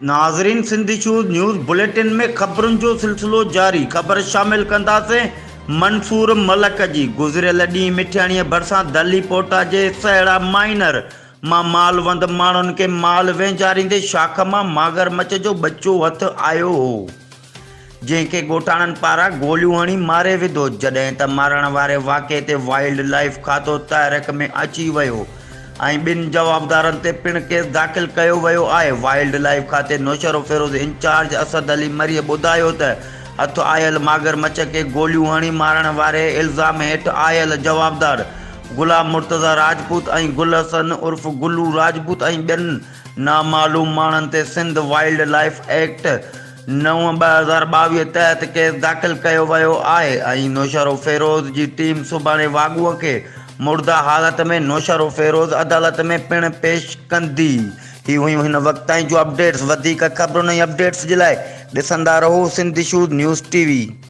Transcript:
ناظرين Sindh issues news bulletin ۾ خبرن جو سلسلو جاري، خبر شامل ڪنداسين منصور ملڪ جي گذريل ڏينهن مٺياڻيء ڀرسان دلي پوٽا جي سهڙا مائنر مان مال وند ماڻهن کي مال وهنجاريندي شاخ مان ماگر مڇ جو ٻچو هٿ آيو هو جنهن کي ڳوٺاڻن پاران گوليون هڻي ماري وڌو جڏهن ته مارڻ واري واقعي تي وائلڊ لائيف کاتو تحرڪ ۾ اچي ويو ۽ ٻن جوابدارن تي پڻ ڪيس داخل ڪيو ويو آهي. وائلڊ لائيف کاتي نوشهروفيروز انچارج اسد علي مريء ٻڌايو ته هٿ آيل ماگر مڇ کي گوليون هڻي مارڻ واري الزام هيٺ آيل جوابدار غلام مرتضيٰ راجپوت ۽ گل حسن عرف گلو راجپوت ۽ ٻين نامعلوم ماڻهن تي سنڌ وائلڊ لائيف ايڪٽ نو 2022 تحت ڪيس داخل ڪيو ويو آهي ۽ نوشهروفيروز جي ٽيم سڀاڻي واڳونء کي مرده حالت ۾ نوشهروفيروز عدالت ۾ پڻ پيش ڪندي. هي هيون هن وقت تائين جون اپڊيٽس وڌيڪ خبرن ۽ اپڊيٽس جي لاء ڏسندا رهو Sindh issues news T V.